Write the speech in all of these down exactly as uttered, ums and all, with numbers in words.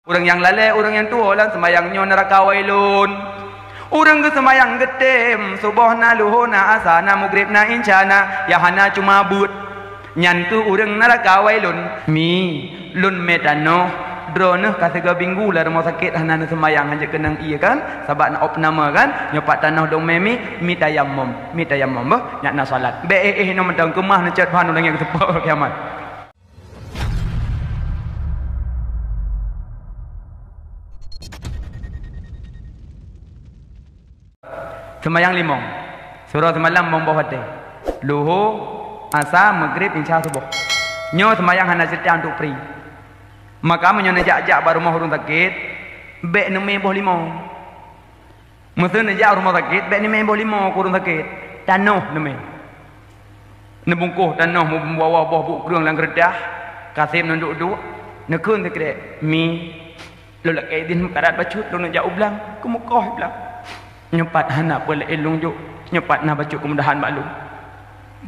Ureuëng nyang lalée, ureuëng nyang tuwoe lam seumayang nyoe neuraka wailun. Ureuëng geuseumayang geutem, suboh na, luho na, asa na, mugreb na, insya na, nyang hana cuma buet. Nyan keuh ureuëng neuraka wailun. Mi, lôn mé tanoh, droeneuh ka sigoe minggu lam rumoh sakét hana neuseumayang, hanjeuet keunong ié kan, sabab na opname kan, nyoe pat tanoh dong mé mi, mi tayamom, mi tayamom boh, nyak na salat. Bék éh-éh inoe mantong keumah neucot ban ulôn nyang seupôt kiamat. Seumayang limong. Surah seumalam limong boh watée. Luho, asa, meugréb, insya, suboh. Nyoe seumayang hana ceurita untuk pri. Maka meunyoe neujak-jak bak rumoh ureuëng sakét, bék neumé boh limong. Meuseu neujak rumoh sakét, bék neumé boh limong keu ureuëng sakét. Tanoh neumé. Neubungkoh tanoh meubawa boh buet kreueng lam keureutah, kaseb neuduek-duek, neukheun sikrek, "Mi, lôn lakée idhin meukarat bacut lôn neujak u blang, keumeukoh i blang. Nyoe pat hana peue laén lôn jok, nyoe pat na bacut keumudahan bak lôn."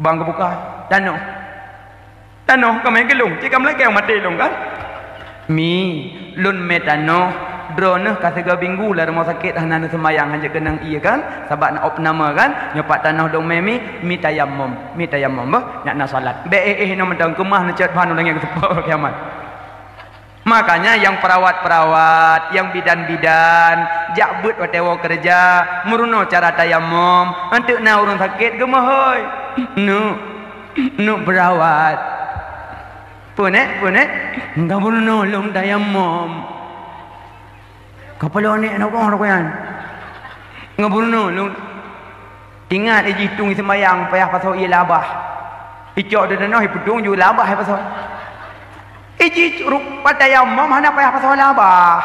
Bang geubuka, tanoh. Tanoh ka meugeulong, cit ka meulakée maté lôn kan? Mi, lôn mé tanoh, droeneuh ka sigoe minggu lam rumoh sakét hana neuseumayang, hanjeuet keunong ié kan, sabab na opname kan, nyoe pat tanoh dong mé mi, mi tayamom, mi tayamom boh, nyak na salat. Bék éh-éh inoe mantong keumah neucot ban ulôn nyang seupôt kiamat. Makanya nyang perawat-perawat, nyang bidan-bidan, jak beuet watée woe keureuja, meurunoe cara tayamom, anteuk na ureuëng sakét geumeuhôi. Neuk, neuk perawat. Peue nek, peue nek? Enggak meurunoe lôn tayamom. Kapalo nek nak kong nyan. Enggak meurunoe lôn. Ingat, iji tueng seumayang payah pasoe ié labah. Icok di tanoh, ipeutueng ju labah ipasoe. Iji rupa tayamom hana payah pasoe labah.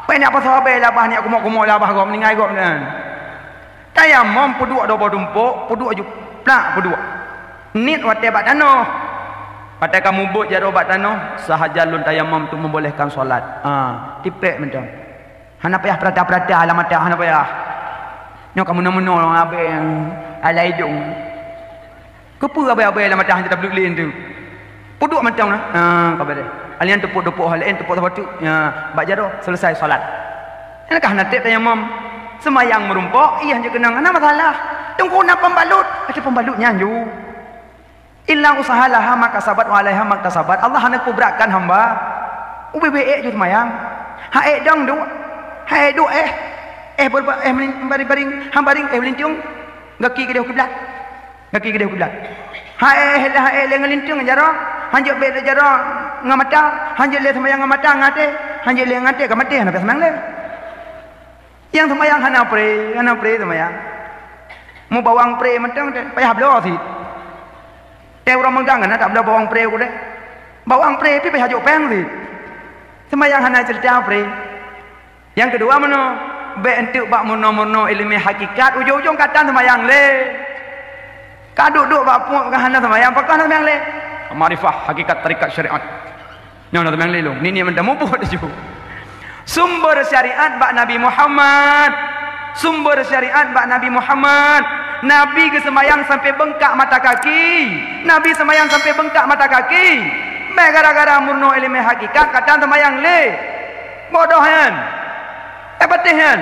Pai nak pasoe abée labah, nyak kumok-kumok labah gob, meuninggai gob nyan. Tayamom peuduek dua boh tumpok, peuduek ju plak peuduek. Niet watée bak tanoh. Watée kamu buet jaroe bak tanoh, sahaja lôn tayamom untuk membolehkan salat. Ah, tipék mantong. Hana payah peurata-peurata lam mata, hana payah. Nyoe ka meunoe-meunoe abée alai idong. Keupeue abée-abée lam mata hana tableuk lé tu? Peuduek mantong na. Ha, ka beureh. Alian teupeuk-teupeuk hal laén, teupeuk saboh teuk. Ya, bak jaroe, selesai salat. Nyan ka hana treb tayamom. Seumayang meurumpok, iya hanjeuet keunong, hana masalah. Teungku na pembalut, ada pembalut nyan ju. Illa usaha laha ma kasabat wa alaiha ma kasabat. Allah hana peubeuratkan hamba. Ubé-bé ék ju seumayang. Ha ék dong duek. Ha ék duek éh. Éh berba-, éh meuling-, baring-baring, ha baring, éh meulintung. Gaki keudéh kiblat. Gaki keudéh kiblat. Ha éh, ha éh lé ngon lintung jaroe. Hanjeuet bék lé jaroe ngon mata. Hanjeuet lé seumayang ngon mata, ngon até. Hanjeuet lé ngon até, ka maté, hana payah seumayang lé. Nyang seumayang hana pré, hana pré seumayang. Meu bawang pré mantong teuh, payah bloe cit. Teuh uroe meugah hana tabloe bawang pré udeh. Bawang pré pih payah jok péng cit. Seumayang hana ceurita pré. Nyang keudua meunoe, bék enteuk bak meurunoe-meurunoe iéleumé hakikat, ujong-ujong ka tan seumayang lé. Ka duek-duek bak puek ka hana seumayang, pakon hana seumayang lé? Makrifah hakikat tarekat syariat. Nyoe na teumang lé lôn. Nini mantong mubuet laju. Sumber syariat bak Nabi Muhammad. Sumber syariat bak Nabi Muhammad. Nabi geuseumayang sampai beungkak mata kaki. Nabi seumayang sampai beungkak mata kaki. Bék gara-gara meurunoe iéleumé hakikat ka tan seumayang lé. Bodoh nyan. Eh, patéh nyan.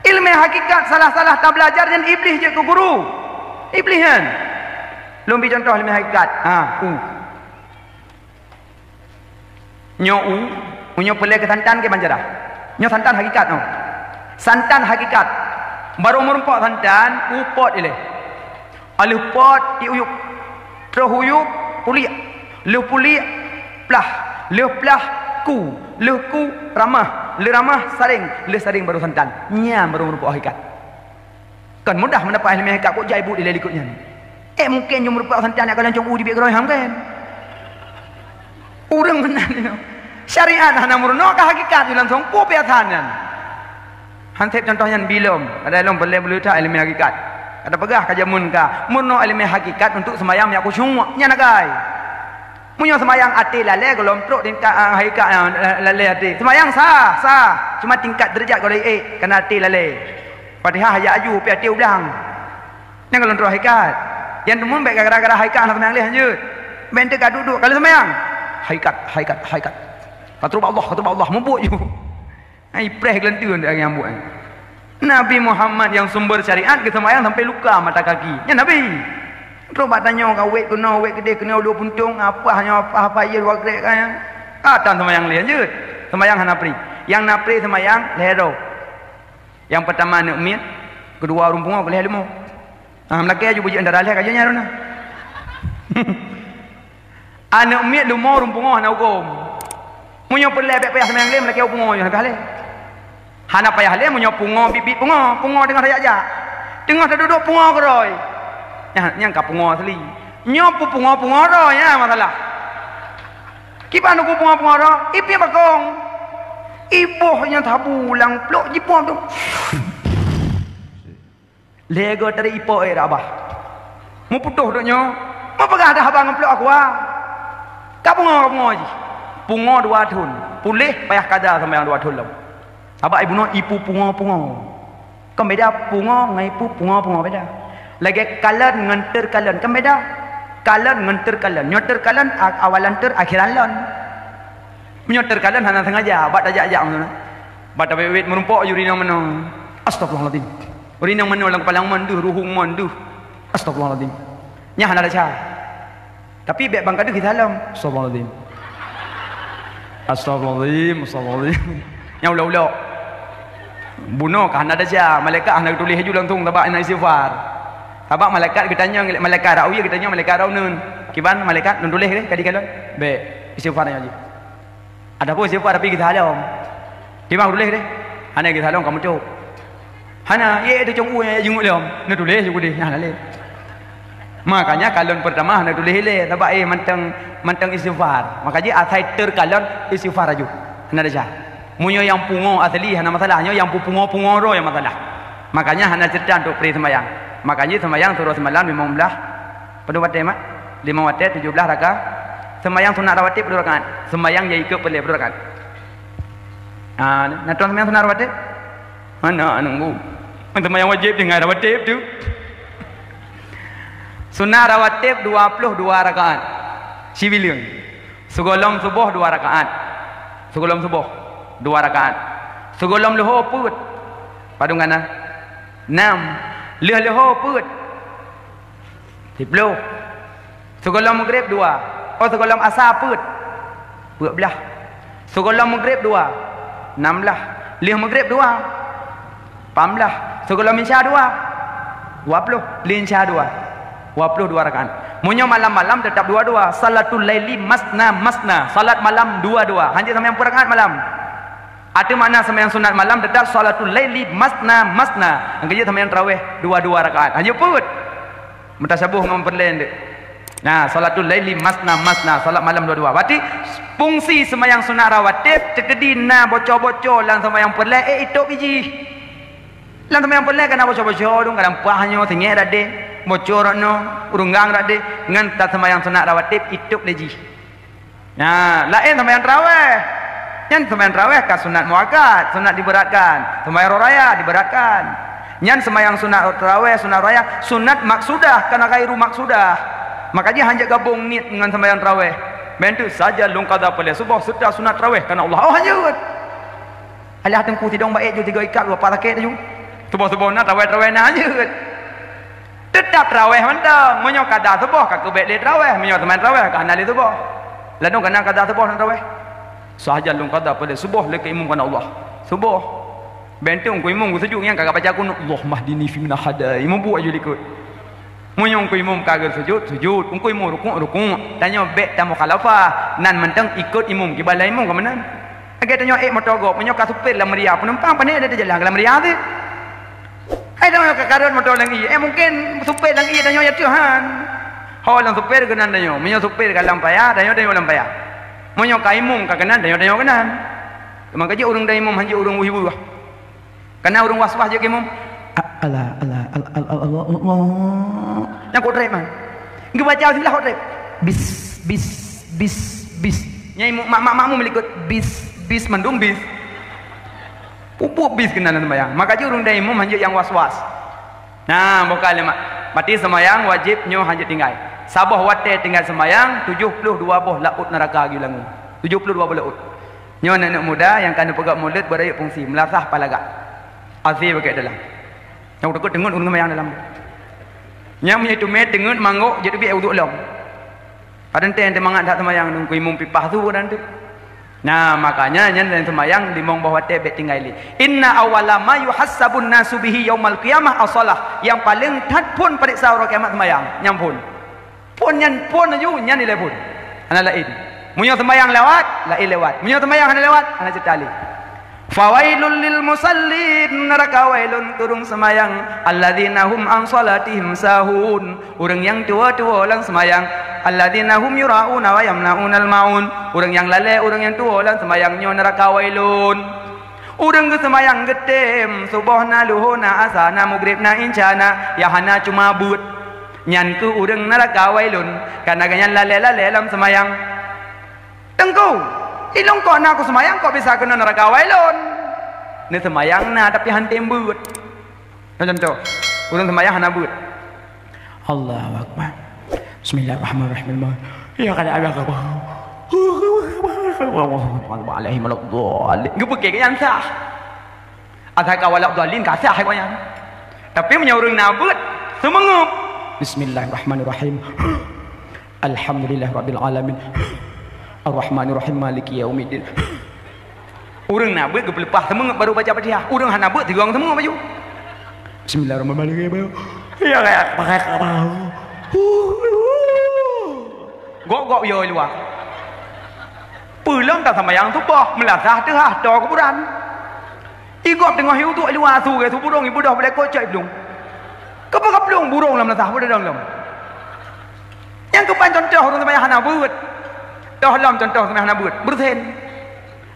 Iéleumé hakikat salah-salah tabelajar nyan Iblih jeuet keu guru. Iblih nyan. Lôn bi contoh iéleumé hakikat. Ha, u. Nyoe u, u nyoe peureulée keu santan keu banjarah. Nyoe santan hakikat nyoe. Santan hakikat. Barô meurumpok santan, u pot ilée. Aleuh pot tiek uyueb. Troh uyueb, puliek. Lheueh puliek, plah. Lheueh plah, ku. Lheueh ku, ramah. Lheueh ramah, saréng. Lheueh saréng barô santan. Nyan barô meurumpok hakikat. Kan mudah meudapat iéleumé hakikat, kok jai buet ilée likot nyan. Eh, mungken jeuet meurumpok santan nyang ka lancong u jibiet keudroe ham kan? Ureuëng meunan nyoe. Syariat hana meurunoe ka hakikat jih langsong, peue piasan nyan? Han sép contoh nyan bilom, padahai lom peureulée beuleuta iéleumé hakikat. Ka tapeugah ka jameun ka, meurunoe iéleumé hakikat untuk seumayang meunyak khusyuk, nyan agai. Meunyoe seumayang até lalée gohlom trok tingkat, ah, hakikat, ah, lalée até. Seumayang sah, sah. Cuma tingkat deurajat gohlom ék, kana até lalée. Fatihah jak aju, pi até u blang. Nyan gohlom trok hakikat. Nyang teumum bék gara-gara hakikat hana seumayang lé hanjeuet. Bék enteuk ka duek-duek ka lheueh seumayang. Hakikat, hakikat, hakikat. Ka trok bak Allah, ka trok bak Allah, mubuet ju. Hai preh geulanteue nyan buet. Nabi Muhammad nyang sumber syariat geuseumbahyang sampai luka mata kaki. Nyan Nabi. Trok bak tanyoe ka wet keunoe, wet keudeh keunoe, uleue puntông, apah nyoe apah, apah ié dua krek ka nyan. Ka tan seumbahyang lé jeuet. Seumbahyang hana pri. Nyang na pri seumbahyang lhèe droe. Nyang peutama aneuk miet, keudua ureueng pungo, keulhèe leumo. Ah, meulakèe aju bujeuet antara lhèe ka jeuet nyan rôh na. Aneuk miet leumo ureueng pungo hana hukôm. Meunyoe peureulèe bèk payah seumbahyang lé, meulakèe u pungo nyoe hana payah lé. Hana payah lé meunyoe pungo biet-biet pungo, pungo teungoh tajak-jak. Teungoh taduek-duek pungo keudroe. Nyan, nyan ka pungo asli. Nyoe peupungo-pungo droe nyan masalah. Kiban uku pungo-pungo droe, ipiep bakong. Iboh nyang tabu lam plôk jipom tu. Lhèe goe tarék ipo ék rabah. Meuputoh donya, meupeugah dah haba ngon plôk aqua. Ka pungo, ka pungo jih. Pungo dua thôn. Puléh payah kada seumbahyang dua thôn lom. Sabab ibunoe ipu pungo-pungo. Kon beda pungo ngon ipu pungo-pungo beda. Lagèe kalon ngon teurkalon, kon beda. Kalon ngon teurkalon. Nyoe teurkalon a-, awalan teur akhiran lon. Meunyoe teurkalon hana sengaja, bak tajak-jak meunan. Bak tabeuet-beuet meurumpok aju rinong meunoe. Astagfirullahaladzim. Rinong meunoe lam keupala mon deuh, ruhueng mon deuh. Astagfirullahaladzim. Nyan hana desya. Tapi bèk ban ka deuh geusalom. Astagfirullahaladzim. Astagfirullahaladzim, astagfirullahaladzim. Nyan ulok-ulok. Bunoe ka hana desya, malaikat hana geutuléh aju langsung sabab hana istighfar. Sabab malaikat geutanyong, malaikat rawi geutanyong, malaikat rawi neun. Kiban malaikat neutuléh deh, ka dikalon. Bèk, istighfar nyoe jih. Adapun istighfar tapi geusalom. Kiban tuléh deh. Hana geusalom ka meucok. Hana, ye teucong u nyang jinguk lom. Neutuléh ju keudeh, nah lalet. Makanya kalon pertama hana tuléh ilèe, sabab eh mantong, mantong istighfar. Maka jih asai teurkalon istighfar aju. Hana desya. Meunyoe nyang pungo asli hana masalah, nyoe nyang peupungo-pungo droe nyang masalah. Makanya hana ceurita untuk pri seumbahyang. Makanya seumbahyang suroh seumalam limong blah. Padum watèe mak? Limong watèe tujoh blah raka. Seumbahyang sunat rawatib padum rakaat? Seumbahyang nyang ikôt peureulèe padum rakaat? Ah, na tuan seumbahyang sunat rawatib? Hana, nunggu. Seumbahyang wajéb tinggai rawatib tu. Sunat rawatib dua ploh dua rakaat. Sibileueng. Sigohlom suboh dua rakaat. Sigohlom suboh dua rakaat. Sigohlom leuhô peuet. Padum ka na? Nam. Lheueh leuhô peuet. Siploh. Sigohlom meugreb dua. Oh, sigohlom asa peuet. Peuet blah. Sigohlom meugreb dua. Nam blah. Lheueh meugreb dua. Pam blah. Sigohlom insya dua. Dua ploh. Lheueh insya dua. Dua ploh dua rakaat. Meunyoe malam-malam teutap dua-dua. Salatul laili masna masna. Salat malam dua-dua. Hanjeuet seumbahyang peuet rakaat malam. Ateueh makna seumbahyang sunat malam teutap salatul laili masna masna. Nyang keujeuet seumbahyang tarawèh dua-dua rakaat. Hanjeuet peuet. Meutasyaboh ngon peureulèe deuh. Nah, salatul laili masna masna, salat malam dua-dua. Berarti fungsi seumbahyang sunat rawatib teukeudi na boco-boco lam seumbahyang peureulèe, eh, itôb jih. Lam seumbahyang peureulèe ka na boco-boco, dong kadang paih nyoe, singèt rot deh, boco rot nyoe, ureueng gang rot deh, ngon taseumbahyang sunat rawatib itôb lé jih. Nah, laén seumbahyang tarawèh. Nyan seumbahyang tarawèh ka sunat muakkad, sunat diberatkan. Seumbahyang roh raya diberatkan. Nyan seumbahyang sunat tarawèh, sunat roh raya, sunat maksudah, kana ghairu maksudah. Makajih hanjeuet gabong niet ngon seumbahyang tarawèh. Bentuk saja lôn kada peureulèe suboh seureuta sunat tarawèh kana Allah. Oh, hanjeuet. Alah teungku sidong baét ju tiga ikat dua pa sakét ju. Suboh-suboh na, tarawèh-tarawèh na, hanjeuet. Teutap tarawèh mantong. Meunyoe kada suboh ka keubèk lé tarawèh, meunyoe teuma tarawèh ka hana lé suboh. Ladôm kana kada suboh na tarawèh. Sahaja lôn kada pada suboh lé keu imum kana Allah. Suboh. Bentong keu imum geusujud nyang ka baca kunut, "Allahummahdini fiman hadait." Imum buet ju likot. Meunyoe keu imum ka geusujud, sujud. Keu imum rukuk, rukuk. Tanyoe bèk tamukhalafah. Nan mantong ikot imum. Kiban lam imum ka meunan. Lagèe tanyoe ék moto gob, meunyoe ka supet lam meuria, penumpang pane ada di jalan lam meuria tu. Hai tanyoe ka karot moto lam ié, eh, mungken supet lam ié tanyoe ya Tuhan. Ho lam supet keunan tanyoe, meunyoe supet ka lam paya, tanyoe, tanyoe lam paya. Meunyoe ka imum ka keunan, tanyoe, tanyoe keunan. Maka jih ureueng dan imum hanjeuet ureueng wih-wih. Kana ureueng was-was jeuet keu imum. A-, Allah, Allah, Allah. Nyang kok trép man. Geubaca bismillah kok trép. Bis, bis, bis, bis. Nyang imum, mak, mak, makmum likot. Bis, bis, mandum bis. Pupuk bis keunan lam seumbahyang. Maka jih ureueng dan imum hanjeuet nyang was-was. Nah, bukan lé mak. Berarti seumbahyang wajéb nyoe hanjeuet tinggai. Saboh watèe tinggai seumbahyang, tujoh ploh dua boh laôt neuraka geuyue langue. Tujoh ploh dua boh laôt. Nyoe aneuk muda nyang ka neupeugah mulod beurayeuk fungsi, meulasah palagak. Asie pakai dalam. Nyang takot teungeut ureueng seumayang dalam. Nyang meunyoe teumé teungeut manggok jeuet ubit uduk lom. Padahai teumangat that seumayang nunggu imum pipah su dan tu. Nah, makanya nyan dalam seumayang limong boh watée bék tinggai lé. Inna awwala ma yuhassabun nasu bihi yaumal qiyamah as-shalah. Nyang paleng that phon pareksa uroe kiamat seumayang. Nyang phon. Phon nyan phon laju, nyan ilée phon. Hana laén. Meunyoe seumayang lewat, laén lewat. Meunyoe seumayang hana lewat, hana ceutali. Fawailul lil musallin, neuraka wailun keu ureueng seumayang, alladzina hum an shalatihim sahun, ureueng nyang tuwo-tuwo lam seumayang, alladzina hum yura'una wa yamna'unal ma'un, ureueng nyang lalée, ureueng nyang tuwo lam seumayang nyoe neuraka wailun. Ureueng geuseumayang geutem, suboh na, luho na, asa na, mugreb na, insya na, nyang hana cuma beuet. Nyan keuh ureueng neuraka wailun, kareuna gobnyan lalée-lalée lam seumayang. Teungku, ilong kok na kuseumayang kok bisa keunoe neuraka wailun? Neuseumayang na tapi han tem beuet. Nah, contoh, ureueng seumayang hana beuet. Allahu Akbar. Bismillahirrahmanirrahim. Ya kada ada apa. Geupeuke nyang sah. Asai ka wala dhalin ka sah hai nyan. Tapi meunyoe ureueng na beuet, seumeungeup. Bismillahirrahmanirrahim. Alhamdulillah rabbil alamin. Arrahmanirrahim maliki yaumiddin. Ureueng na beuet geupeuleupah seumeungeup baru baca Fatihah. Ureueng hana beuet tigong seumeungeup baju. Bismillahirrahmanirrahim. Ya, ya, pakai kapal. Gok-gok yo luwa. Peulom ta seumayang suboh, meulasah teuhah to kuburan. Igop teungoh iuduk luwa su ge su burong ibeudôh beulekot cok iplueng. Keupeue kaplueng burong lam lasah beudôh lom. Nyang keuban contoh ureueng seumayang hana beuet. Toh lom contoh seumayang hana beuet. Beureusen.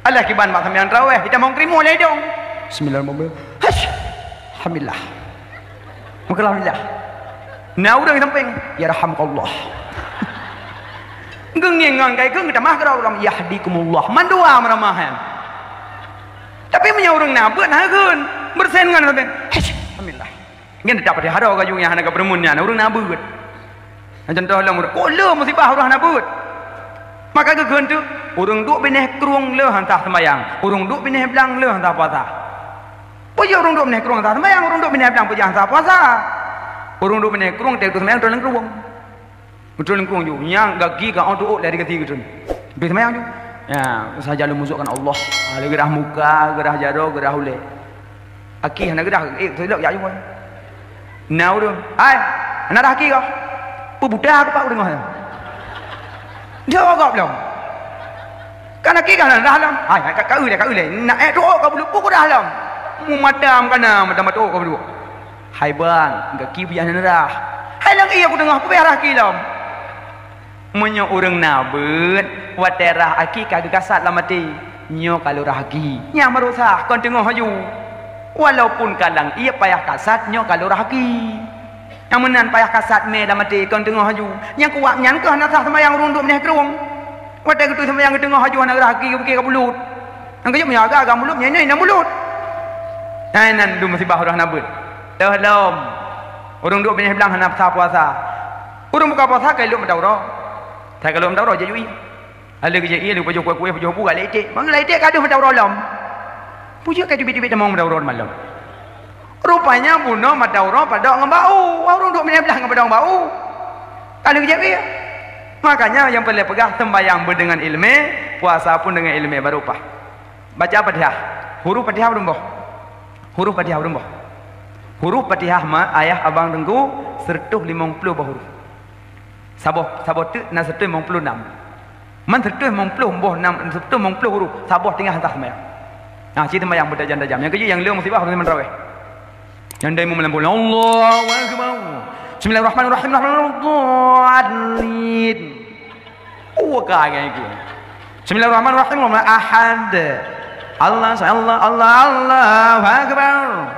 Alah kiban bak seumayang tarawih, itamong krimu lé dong. Bismillahirrahmanirrahim. Hash. Alhamdulillah. Maka alhamdulillah. Na ureueng sampéng, "Yarhamukallah." Geungieng ngon kai geung tamah keudroe lom, "Yahdikumullah." Mandua meuramah nyan. Tapi meunyoe ureueng na beuet na geun, beureusen ngon sampéng. Hash. Alhamdulillah. Nyan teutap pada haro gajung nyang hana geupeureumeun nyan, ureueng na beuet. Nah, contoh lom ureueng, oh, le musibah ureueng hana beuet. Maka geukheun teuk, ureueng duek binéh krueng le han sah seumayang, ureueng duek binéh blang le han sah puasa. Peue jeuet ureueng duek binéh krueng han sah seumayang, ureueng duek binéh blang peue jeuet han sah puasa? Ureueng duek binéh krueng teuh seumayang troh lam krueng. Beutôi lingkung ju, nyang gaki ka ôn tuok lé di gaki geutrön. Bri seumayang ju. Ya, saja lôn muzukkan Allah. Ha, lé geurah muka, geurah jaroe, geurah ulée. Aki hana geurah, eh, beutôi lok jak ju. Na ureueng, "Hai, hana rah aki kah?" Peubuta aku pak ureueng nyoe. Dia gop lom. Kan aki kah hana rah lom. Hai, hai, ka, ka eu lé, ka eu lé. Nak ék tuok ka bulu pun ku rah lom. Mu madam kana, madam tuok ka bulu. Hai bang, gaki bujang hana rah. Hai lang iya kudeungoh, peubeh rah kilom. Meunyoe ureueng na beuet, watée rah aki ka geukasat lam até, nyoe ka lôn rah aki. Nyang meurusah kon teungoh aju. Walaupun ka lang iya payah kasat, nyoe ka lôn rah aki. Nyang meunan payah kasat mé lam até kon teungoh aju. Nyang kuat nyan keuh hana sah seumayang ureueng duek binéh krueng. Watée geuteuh seumayang geuteungoh aju hana rah aki, geupike ka bulut. Nyang keujeuet meunyoe agak-agak mulod, nyan, nyan inong mulod. Nyan, nyan dum musibah ureueng hana beuet. Teuh lom. Ureueng duek binéh blang hana sah puasa. Ureueng buka puasa ka ilok meudaurah. Sai ka ilok meudaurah, jijui. Lalu geujak ie, lalu pajoh kueh-kueh, pajoh bu, galak iték. Mangat galak iték ka deuh meudaurah lom. Peue jeuet ka teubiet-teubiet tamong meudaurah malom. Rupanya bunoe meudaurah padok ngon bau. Wah, ureueng duek binéh blang ngon padok ngon bau. Ka lheueh geujak ie. Makanya nyang peureulée peugah, sembahyang beudeungon ileumé, puasa pun deungon ileumé baru paih. Baca Fatihah. Huruf Fatihah ureueng boh. Huruf Fatihah ureueng boh. Huruf Fatihah ma ayah abang teungku seratus limong puluh boh huruf. Saboh, saboh teuk na seratus limong puluh enam. Man seratus limong puluh boh enam, seratus limong puluh huruf, saboh tinggai han sah seumayang. Nah, cit seumayang beutajam-tajam. Nyang keujeuet nyang lheueh musibah, teuma tarawih. Nyang dai meumeulampau, Allahu Akbar. Bismillahirrahmanirrahim. Alhamdulillah. Dua kali lagi. Bismillahirrahmanirrahim. Ahad. Allah, Allah, Allah, Allahu Akbar.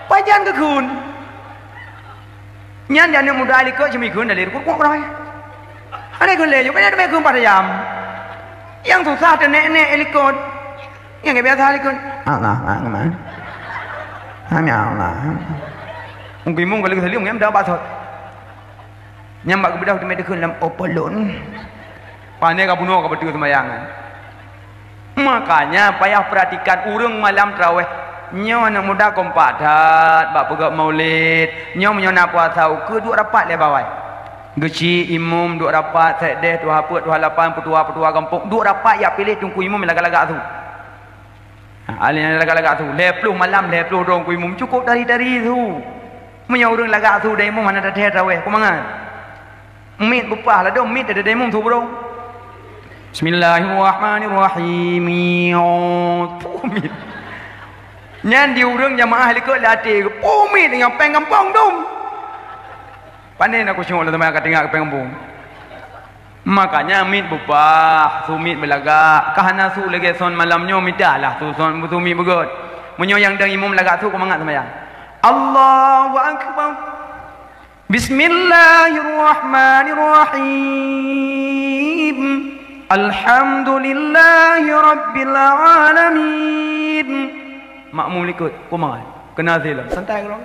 Pajan geukheun. Nyan di aneuk muda likot jimikheun dari rukuk-rukuk orang. Ada kheun lé, jok ada kheun pada jam. Nyang susah teuh nek-nek likot. Nyang biasa likot. Allah Akbar. Hanya Allah. Mungkin mung kalau salim, nyang dah basot. Nyang bak geubeudôh teumé teukheun lam opolon. Pane ka bunoe ka beutôi seumayang. Makanya payah perhatikan ureuëng malam taraweh. Nyoe aneuk muda kompak that bak peugét maulid. Nyoe meunyoe na puasa ukeue duek rapat lé bawai. Geuchik imum duek rapat, sekdes, tuha peuet, tuha lapan, peutua-peutua gampông, duek rapat jak piléh teungku imum lagak-lagak su. Ha, alèh lagak-lagak su, lhèe ploh malam, lhèe ploh droe teungku imum, cukôp tari-tari su. Meunyoe ureuëng lagak su dan imum hana tathèe taraweh, keu mangat. Miet beupah ladôm miet dada imum su brong. Bismillahirrahmanirrahim. Puh miet. Nyan di ureuëng jamaah likot lé até, puh miet nyang péng gampông dum. Pané na kusyuk lam teuma ka tinggai péng gampông. Makanya miet beupah, su miet beulagak. Ka hana su lagèe son malam nyoe, mita lah su son, su miet beugöt. Meunyoe nyang dang imum lagak su, keu mangat seumayang. Allahu Akbar. Bismillahirrahmanirrahim. Alhamdulillahi rabbil alamin. Makmum likot, keu mangat. Keu na silam, santai keudroe.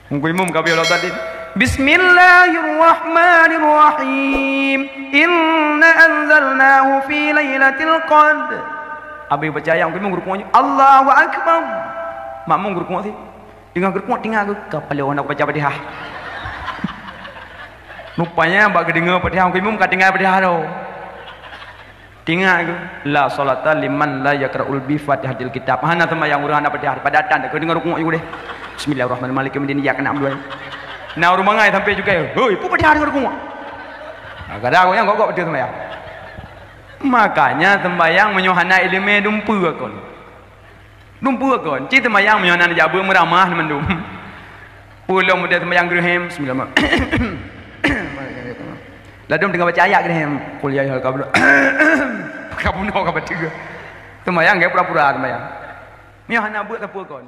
Teungku imum ka biyeu lom tadi. Bismillahirrahmanirrahim. Inna anzalnahu fi lailatul qadr. Abéh baca ayat teungku imum geurukuk, Allahu Akbar. Makmum geurukuk sit. Teungoh geurukuk, teungoh geu-, ka paleng na baca Fatihah. Rupanya bak geudeungoe Fatihah teungku imum ka tinggai Fatihah tu. Ingat keuh, la sholata liman la yaqra'u bi Fatihatil Kitab. Hana seumayang ureuëng hana Fatihah, padahai tan keu deungoe rukuk ju deh. Bismillahirrahmanirrahim. Maliki yaumiddin, iyyaka na'budu wa iyyaka. Na ureuëng mangai sampai juga, "Hoi, peue Fatihah deungoe rukuk?" Nah, kadang ureuëng gok-gok beutôi seumayang. Makanya seumayang meunyoe hana iéleumé dumpeue kon. Dumpeue kon, ci seumayang meunyoe hana neujak beuet meuramah mandum. Ulôn meudeh seumayang geureuhem, bismillah. Ladôm teungoh baca ayat geureuhem, qul ya ayyuhal kafirun. Ka bunoe ka bateue. Seumayang gaya pura-pura seumayang. Meunyoe hana beuet sapeue kon.